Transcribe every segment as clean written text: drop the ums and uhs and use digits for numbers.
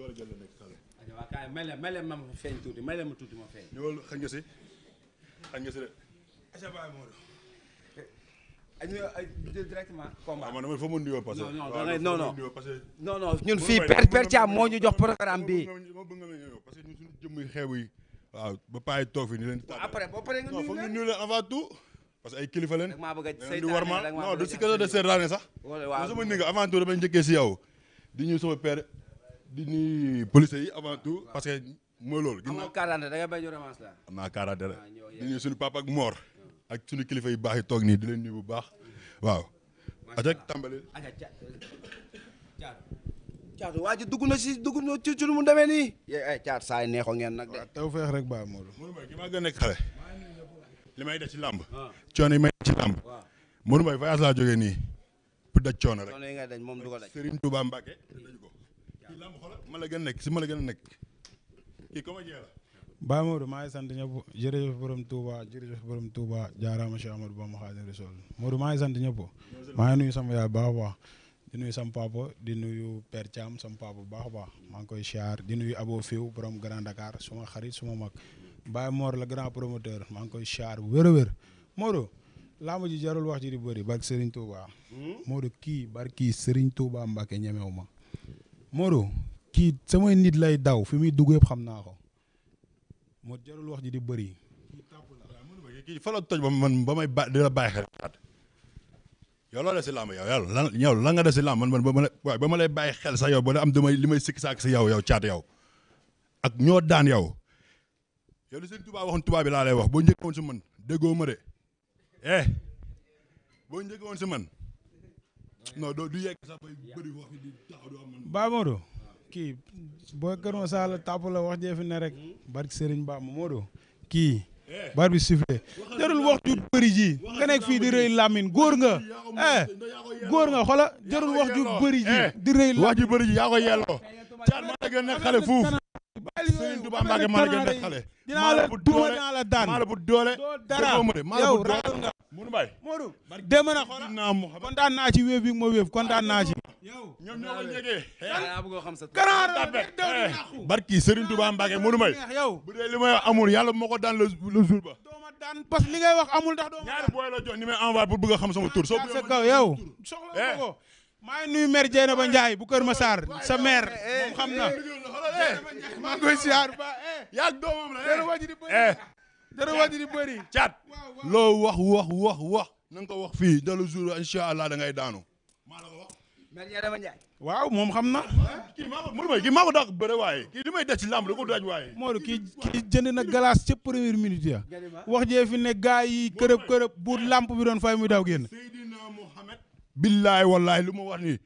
door a jël la nekk xale. waaw kaay mel ma feeñ tuuti mel ma tuuti ma feeñ. ñëwal xañ nga si de. Aja Baye Modou. ñu jël directement combat. man dama fa mu nuyoo parce que. non ñun fii per Thiam moo ñu jox programme bi. ma bëgg nga ñëw parce que ñun suñu jëmm yi xeebu yi. waaw ba paay toog fi ni leen. après boo paree nga nuyu leen avant tout. parce que ay kilifa leen. maa bëgg a di war ma non du si kese de seetaane sax. waaw sama ni nga avant tout damay njëkkee si yow. di ñuy sama père di ñuy police yi avant tout parce que mooy loolu. amoo 40 da nga bañ revanche la. am naa 40 la di ñuy suñu papa ak Mor. ak suñu kilifa yu baax yi toog nii di leen nuyu bu baax waaw. aja tàmbali. caatu waa ji dugg na ci lu mu demee nii. caat saa yi neexoo ngeen nag de. waaw taw feex rek Baye Modou. Modou Mbaye ki maa gën a nekk xale. li may def ci làmb. coono yi may def ci làmb. Modou Mbaye voyage laa jógee nii. pour daj coono rek. coono yi nga daj moom du ko daj. Serigne Touba Mbacke daj ko. kii làmb xoolal ma la gën a nekk si ma la gën a nekk. kii comédien la. Baye Modou maa ngi sant ñëpp jërëjëf borom Touba jaaraama Cheikh Amadou Bamba Xaadimu Rasuul Modou maa ngi sant ñëpp maa ngi nuyu sama yaay baax a baax di nuyu sama papa di nuyu Père Thiam sama papa bu baax a baax maa ngi koy siyaar di nuyu Abo Fiw borom Grand Dakar suma xarit suma mag Baye Mor la grand promoteur maa ngi koy siyaar wér a wér Modou laamu ji jarul wax ji di bëri barki Serigne Touba Modou kii barki Serigne Touba Mbacke ñemew ma Modou kii samay nit lay daw fi muy dugg yëpp xam naa ko moo jarul wax ji di bëri. kii fa la toj ba man ba may di la bàyyi xel. yow loo def si làmb yow lan nga def si làmb man ba ma lay bàyyi xel sax yow ba am li may sikki saak si yow caat yow. ak ñoo daan yow. yow li seen tubaab waxoon tubaab bi laa lay wax boo njëkk woon si man déggoo ma de. boo njëkk woon si man. non du yegg sax bay bëri wax di taxaw du am man. Baye Modou kii boo Kër Masala tàpp la wax jee fi ne rek barki Serigne Bamba Modou kii bar bi sifflé jarul wax ju bëri ji nga nekk fii di rëy lamine góor nga xola jarul wax ju bëri ji di rëy wax ju bëri ji yaa ko yelloo caat maa la gën nekk xale fuuf Serigne Touba Mbacke maa la gën nekk xale dinaa la duma dinaa la daan maa la bu doole dara yow raal nga Modou Mbaye Modou dem na xola kontaan naa ci wéef bi ma wéef kontaan naa ci yow ñoom ñoo ko njëkkee Kanaara barki Serigne Touba Mbacke Modou Mbaye yow bu dee li may wax amul yàlla moo ko daan le jour ba dooma daan parce que li ngay wax amul ndax dooma ñaari booy la jox ni may envoyé pour bëgg a xam sama tur soo sa kaw yow soxla ko maa ngi nuyu maire Dieyna ba Ndiaye bu Kër Massar sa maire moom xam na maa ngi koy siyaar ba yaa doomam la dara waji di bëri dara waji di bëri caat loo wax na nga ko wax fii dans le jour incha allah da ngay daanu maa la ko wax maire Dieyna ba Ndiaye waaw moom xam na kii maa ko dàq bëre waaye kii li may def ci lamb da ko daj waaye Modou kii jënd na glace ca première minute ya wax jee fi ne gars yi kërëb bu lamp bi doon fay muy daw génn Seydina Mohamed billaay wallaay lu ma wax nii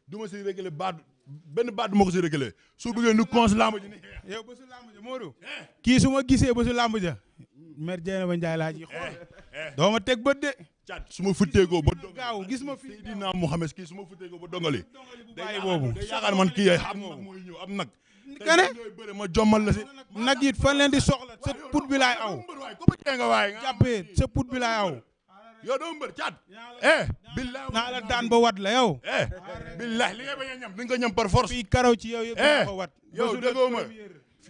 du ma si réglé benn baat du ma ko si réglé su bëggee nu cons lamb ji ni yow ba su lamb ja Modou kii su ma gisee ba su lamb ja maire Dieyna ba Ndiaye laa ji xool doo ma teg bët de caat su ma futteekoo ba gaaw gis ma fi Seydina Mohamed kii su ma futteekoo ba dongali bàyyi boobu day yaakaar man kii yee am nag mooy ñëw am nag kane ñooy bëre ma jommal la si nag it fan leen di soxla sa put bi laay aw nga waaye jàppee sa put bi laay aw yow doo mbër caat billahi naa la daan ba wat la yow billahi li ngay bañ a ñam di nga ko ñam par force fii karaw ci yow yëpp ko wat yow déggoo ma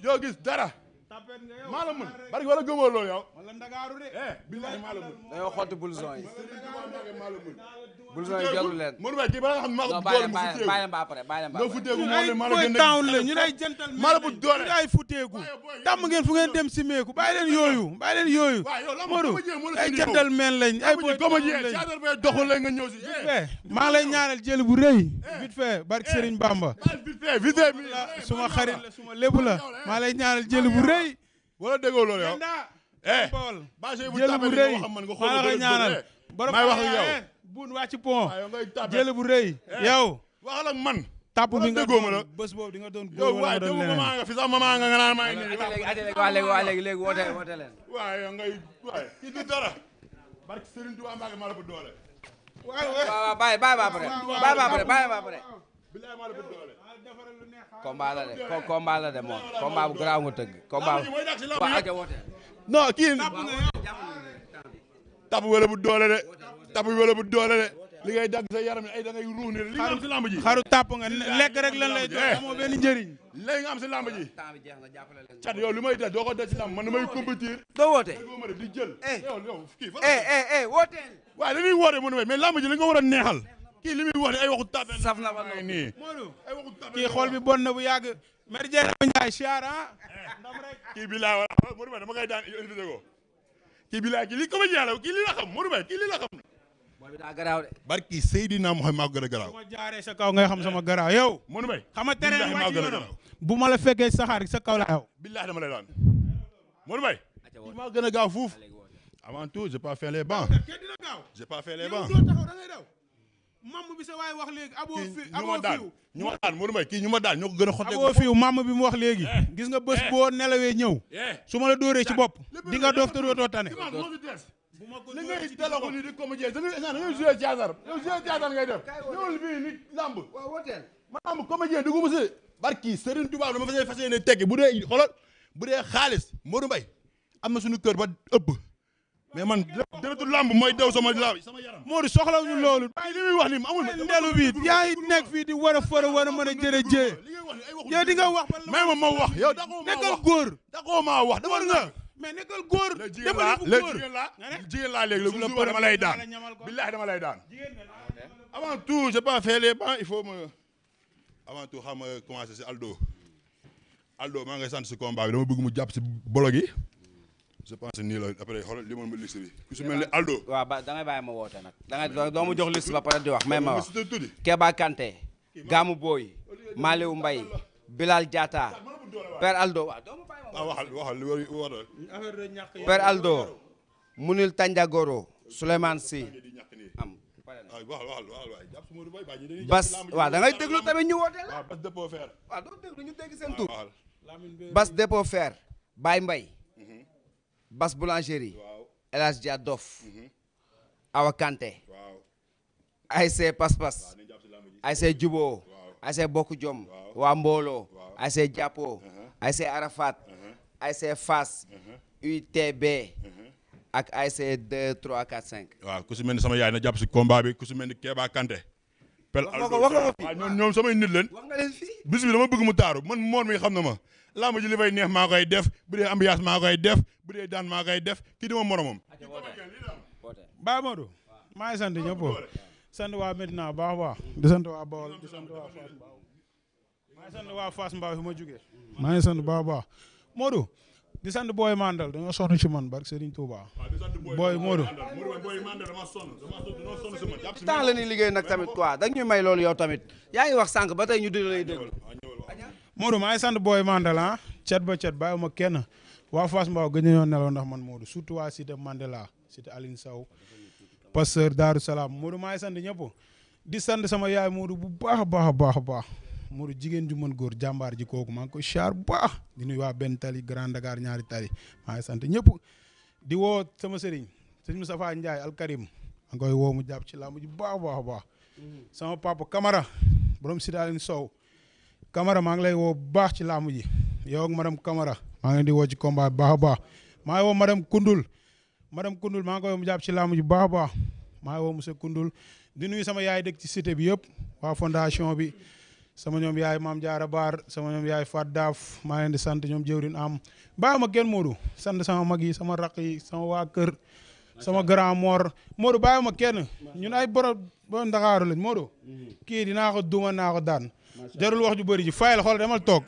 yow gis dara maa la mën bari wala gëmoo loolu yow wala ndagaaru de billahi maa la mën dañoo xotti blouson yi blouson yi jarul leen Modou Mbaye kii ba nga xam maa la bu doole mu futteeku bàyyi leen ba après nga futteeku moo leen maa la gën town la ñu lay jantal maa la bu doole ñu lay futteeku tàmm ngeen fu ngeen dem simeeku bàyyi leen yooyu Modou ay jantal meen lañ ay boy comédien caadal bay doxul la nga ñëw si maa ngi lay ñaanal jël bu rëy vite fait barke Serigne Bamba vite fait suma xarit la suma lépp la maa lay ñaanal jël bu rëy wala déggoo loolu yow jël bu rëy maa la ñaanal borom may wax ak yow buun wàcc pont jël bu rëy yow waxal ak man tàpp bi nga déggoo ma la bés boobu di nga doon yow góor waaye wala doon déggu leneen mama nga fi sax mama nga naan maa ngi léegi woote leen waaye ngay waaye kii du dara barke Serigne Touba Mbacke maa la bu doole waaw bàyyi ba après bilaay maa la bu doole combat la de moom combat bu garaaw nga tëgg combat waaw aja woote non kii tabu wala bu doole de tabu wala bu doole de li ngay dagg sa yaram ay da ngay ruux ne li nga am si lamb ji xaru tàpp nga lekk rek lan lay jox amoo benn njëriñ léegi nga am si lamb ji temps bi jeex na jàppale leen cat yow li may def doo ko def si lamb man damay compétir doo woote doo ma di jël yow kii wooteel waaye dañuy woote mënu mais lamb ji li nga war a neexal kii li muy wax ne ay waxu tàppe saf na ba nii Modou ay waxu tàppe kii xool bi bon na bu yàgg mer jeex na Ndiaye siyaara ndam rek kii bi laa wala Modou Mbaye dama koy daan invité ko kii bi laa kii li comédien la kii li la xam Modou Mbaye kii li la xam booy bi daa garaaw de barki Seydina Mohamed maa ko gën a garaaw ma jaaree sa kaw ngay xam sama garaaw yow Modou Mbaye xam nga terrain maa wàcc gën a yoonam garaaw bu ma la fekkee saxaar sa kaw la yow billahi dama lay daan Modou Mbaye kii maa gën a gaaw fuuf avant tout j'ai pas fait les bancs kenn dina gaaw j'ai pas fait les yow bancs doo taxaw da ngay daw mam bi sa waay wax léegi aboo fi ñu ma daan ñu ma daan Modou Mbaye kii ñu ma daan ñoo ko gën a xottee aboo fiw mam bi mu wax léegi gis nga bés boo nelawee ñëw su ma la dóoree ci bopp di nga doof te dootoo tane li ngay delloo ni di comédien da ngay jouer théâtre yow jouer théâtre ngay def ñëwul bii ni lamb waaw wooteel ma lamb comédien du ko mos barki Serigne Touba dama fas yéene tekki bu dee xoolal bu dee xaalis Modou Mbaye am na suñu kër ba ëpp mais man deretu lamb mooy daw sama yaram Modou soxlawuñu loolu ay li muy wax ni amul ndelu bi yaa ngi nekk fii di war a fëra war a mën a jërë jee yow di nga wax may ma wax yow nekkal góor daqoo maa wax dama nga mais nekkal góor jigéen laa léegi la bu dama lay daan billahi dama lay daan avant tout j'ai pas fait les bancs il faut me avant tout xam nga commencé si Aldo maa ngay sant si combat bi dama bëgg mu jàpp si bolo gi je pense nii la après xoolal li ma liste bi ku si mel ni Aldo waaw da ngay bàyyi ma woote nag da ngay doo ma jox liste ba pare di wax mais ma wax tuddi Keba Kanté Gamou Boy Maliou Mbaye Bilal Diatta Père Aldo waaw doo ma bàyyi ma waxal li war Père Aldo Munil Tandiagoro Souleymane Sy am Bas waaw da ngay déglu tamit ñu woote la Bas dépôt faire waaw doo déglu ñu dégg seen tur Bas dépôt faire Baye Mbaye Bas Boulangerie El Hadj Dia Dof Awa Kanté ASC Pas-Pas ASC Jubo ASC Bokk Jom waa Mbolo ASC Jàppo ASC Arafat ASC Fass UTB ak ASC 2 3 4 5 waaw ku si mel ni sama yaay na jàpp si combat bi ku si mel ni Keba Kanté pel Aldo wax nga ko fii ñoom samay nit leen wax nga leen fii bis bi dama bëgg mu taaru man moon mi xam na ma lamb ji li fay neex maa koy def bu dee ambiance maa koy def bu dee daan maa koy def kii dima moromam Baye Modou maa ngi sant ñëpp sant waa Medina baax a baax di sant waa Bawol di sant waa Fass Mbao maa ngi sant waa Fass Mbao fi ma jógee maa ngi sant baax a baax Modou di sant booy Mandal dañoo sonn ci man barke Serigne Touba booy Modou temps la ni liggéey nag tamit quoi da ñuy may loolu yow tamit yaa ngi wax sànq ba tey ñu di lay déglu Modou maa ngi sant booy Mandal ah cet ba cet bàyyi ma kenn waa Fass Mbao gëj nañoo nelaw ndax man Modou surtout waa cité Mandela cité Aline Sow Pasteur Darou Salaam Modou maa ngi sant ñëpp di sant sama yaay Modou bu baax a baax a baax a baax Modou jigéen ju mën góor jàmbaar ji kooku maa ngi koy char bu baax di nuyu waa benn tali Grand Dakar ñaari tali maa ngi sant ñëpp di woo sama sëriñ sëñ Moustapha Ndiaye Alkarim maa ngi koy woo mu jàpp ci làmb ji bu baax a baax a baax sama papa Camara borom cité Aline Sow Camara maa ngi lay woo bu baax ci làmb ji yow ak madame Camara maa ngi leen di woo ci combat bu baax a baax maa ngi woo madame Koundoul maa ngi koy woo mu jàpp ci làmb ji bu baax a baax maa ngi woo monsieur Koundoul di nuyu sama yaay dëkk ci cité bi yëpp waa fondation bi sama ñoom yaay Maam Jaara Baar sama ñoom yaay Fat Daaf maa leen di sant ñoom jëwrin am baax ma kenn Modou sant sama mag yi sama raq yi sama waa kër sama grand mor Modou bàyyi ma kenn ñun ay borom Ndakaaru lañ Modou kii dinaa ko duma naa ko daan jarul wax ju bëri ji fayal xool demal toog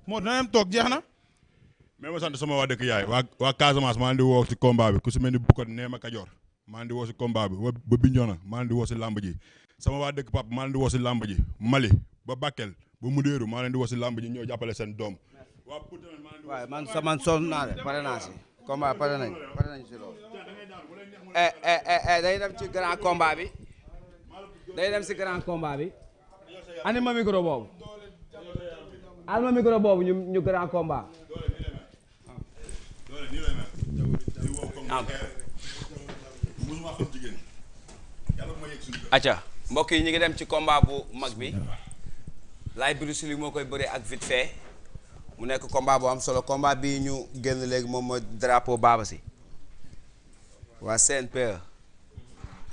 Modou dana dem toog jeex na mais ma sant sama waa dëkk yaay waa Casamance maa ngi di woo si combat bi ku si mel ni Bukot Neema Kajoor maa ngi di woo si combat bi ba Bignona maa ngi di woo si lamb ji sama waa dëkk pap maa ngi di woo si lamb ji Mali ba Bakel ba Mudéeru maa leen di woo si lamb ji ñoo jàppale seen doom waaye man sonn naa de pare naa si combat pare nañ si loolu day dem ci grand combat bi day dem si grand combat bi ani ma micro boobu al ma micro boobu ñu grand combat acca mbokk yi ñu ngi dem ci combat bu mag bi Laye Bruce Lee moo koy bëree ak vite fait mu nekk combat bu am solo combat bi ñu génn léegi moom mooy drapeau Baba Sy waa CNPE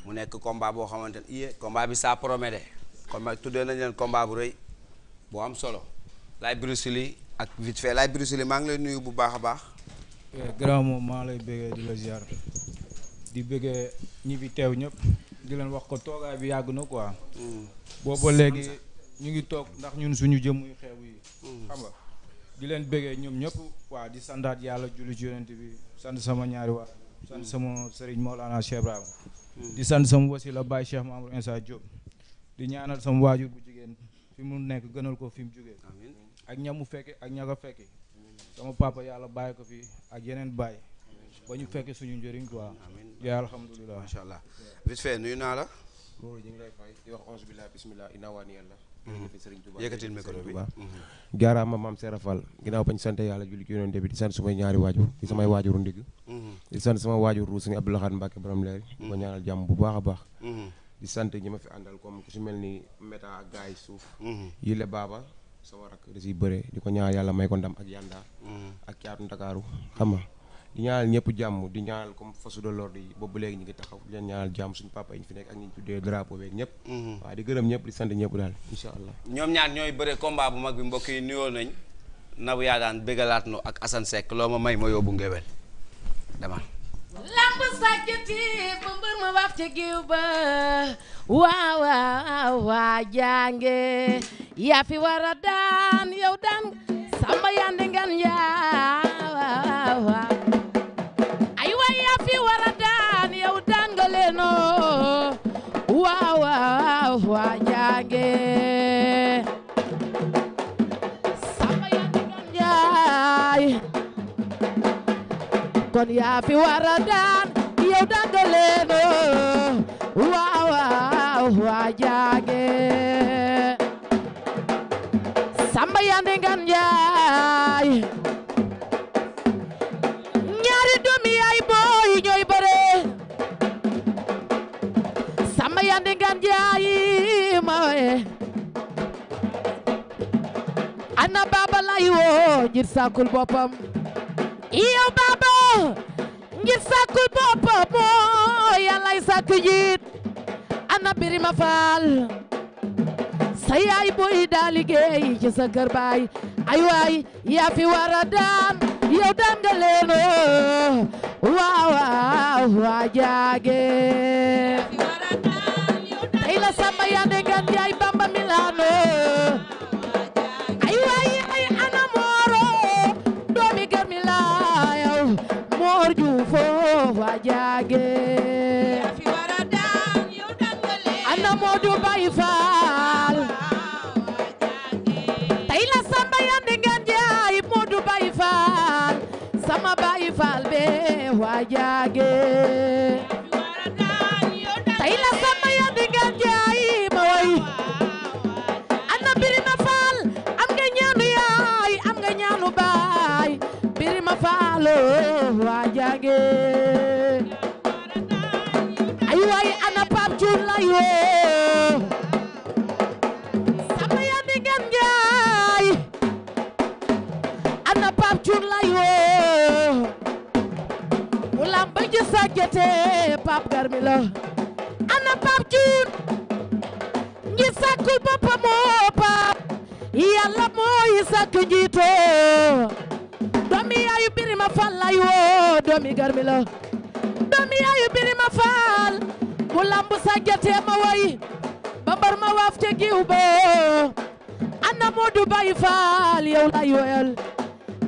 mu nekk combat boo xamante ne combat bi ça promet de combat tuddee nañ leen combat bu rëy boo am solo Laye Bruce Lee ak vite fait Laye Bruce Lee maa ngi lay nuyu bu baax a baax. grand moom maa lay bëggee di la ziar di bëggee ñi fi teew ñëpp di leen wax ko toogaay bi yàgg na quoi. booba léegi ñu ngi toog ndax ñun suñu jëmuy xew yi. xam nga di leen bëggee ñoom ñëpp waa di sandaat yàlla julli ci yonent bi sant sama ñaari waa sant sama Serigne Maolana Cheikh Ibrahima di sant sama wasila Baye Cheikh Mamadou Insa Diop di ñaanal sama waajur bu jigéen fi mu nekk gënal ko fi mu jógee ak ñamu fekke ak ña ko fekke sama papa yàlla bàyyi ko fi ak yeneen bàyyi ba ñu fekke suñu njëriñ quoi yaa alhamdulilah macha allah vite fait nuyu naa la loolu ñu ngi lay fay di wax onze billah bismillah inna waani yàlla yëkkatil micro bi jaaraama maam Serap Fall ginnaaw bañ sant yàlla julli ci yonent bi di sant sumay ñaari waajur di samay waajuru ndigg di sant sama waajur ru suñu Abdou Lahad Mbacke borom leer di ko ñaanal jàmm bu baax a baax di sant ñi ma fi àndal comme ku si mel ni méta ak gars yi suuf yile baaba sama rak da siy bëre di ko ñaanal yàlla may ko ndam ak yanda ak caatu ndakaaru xam nga di ñaanal ñëpp jàmm di ñaanal comme force de l'ordre yi boobu léegi ñu ngi taxaw di leen ñaanal jàmm suñu papa yi ñu fi nekk ak ñi ñu tuddee drapeau beeg ñëpp waaw di gërëm ñëpp di sant ñëpp daal incha allah ñoom ñaar ñooy bëre combat bu mag bi mbokk yi nuyoo nañ Nabou Yadane bégalaat nu ak Assane Seck loo ma may ma yóbbu ngewel demal lamb sàccati ba mbër ma waaf ca géew ba waaw waaw waa jànge yaa fi war a daan yow daan samba yande ngan yaa waaw ay waay yaa fi war a daan yow daan nga leeno waaw waaw waa jànge samba yande ngan yaay kon yaa fi war a daan yow daan nga leeno waaw waaw waa jànge samba yande ngan yaay ñaari doomi yaay booy ñooy bare samba yande ngan yaay ma ana baba lay woo ngir sàkkul boppam yow baba ngir sàkkul boppam moo yàllay sàkk jiit ana birima faal sa yaay booy daa liggéey ci sa kër baay ay waay yaa fi war a daan yow daan nga leeno waaw waaw waa jaage tey la samba yande ngan jaay bamba milano ay waay ay ana mooro doomi gar mi laayaw moor juufo waa jaage ana moodu bay faal tey la samba yande ngan jaay moodu bay faal sama bay faal be waa jaage tey la samba yande ngan jaay ma way ana birima faal am nga ñaanu yaay am nga ñaanu baay birima faal waa jaage ay waay ana pap cuun lay woo samba yande ngan jaay ana pap cuun lay woo mu lamba ji sàkkete pap garmi la ana pap cuun ngi sàkkul boppam moo pap yàlla mooy sàkk njiito doomi yaayu birima faal lay woo doomi garmi la doomi yaayu birima faal mu lamb sàkkete ma way ba mbar ma waaf ca giw ba ana Modou Baye Fall yow lay woyal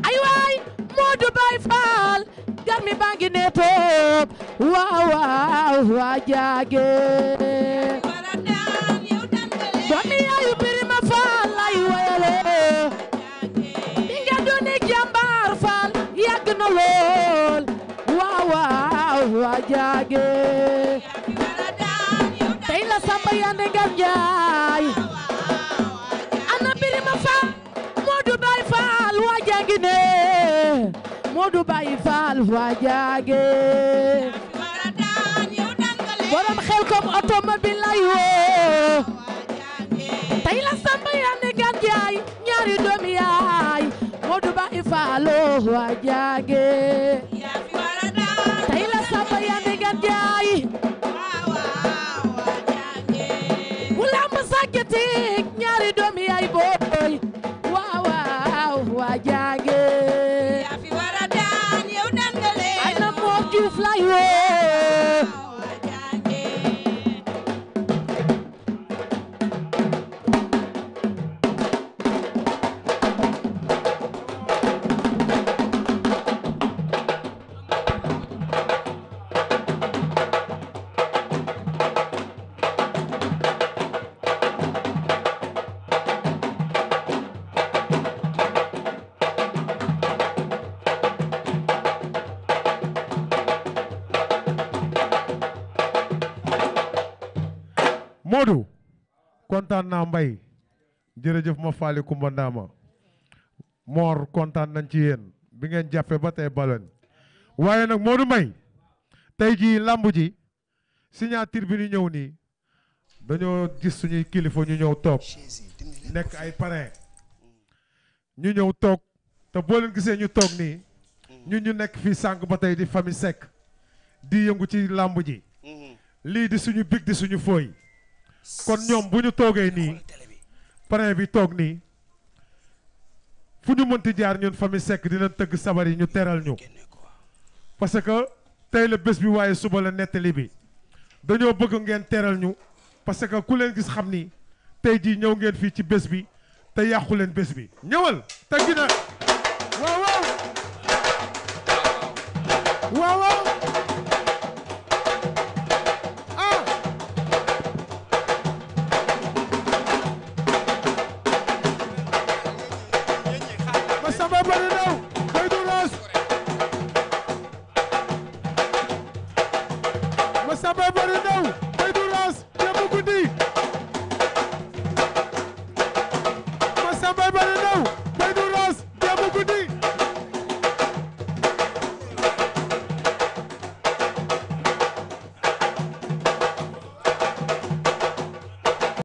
ay waay Modou Baye Fall garmi baa ngi ne toog waaw waaw waa jaage doomi yaayu birima Fall lay woyale di nga doone jàmbaar Fall yàgg na lool waaw waaw waa jaage tey la samba yande ngan jaay ana birima Fall Modou Baye Fall waa jaage ne Modou Baye Fall waa jaage borom xel kom automobile lay woo tey la samba yande ngan jaay ñaari doomi yaay Modou Baye Fall waa jaage tey la samba yande ngan jaay waa jaange yaa fi war a daan yow daan nga leen ay na moom Juuf lay woo waa jaange Modou kontaan naa Mbaye jërëjëf ma faali Kumba Ndaama Mor kontaan nañ ci yéen bi ngeen jàppee ba tey baloon waaye nag Modou Mbaye tey jii làmb ji signature bi ñu ñëw nii dañoo gis suñuy kilifa ñu ñëw toog nekk ay parrain ñu ñëw toog te boo leen gisee ñu toog nii ñun ñu nekk fii sànq ba tey di famille Seck di yëngu ci làmb ji lii di suñu big di suñu fooy kon ñoom bu ñu toogee nii parrain bi toog nii fu ñu mënti jaar ñun famille Seck dinañ tëgg sabar yi ñu teral ñu parce que tey la bés bi waaye suba la nettali bi dañoo bëgg ngeen teral ñu parce que ku leen gis xam ni tey jii ñëw ngeen fii ci bés bi te yàqu leen bés bi ñëwal tëggi na waaw waaw waaw waaw Samba bari daw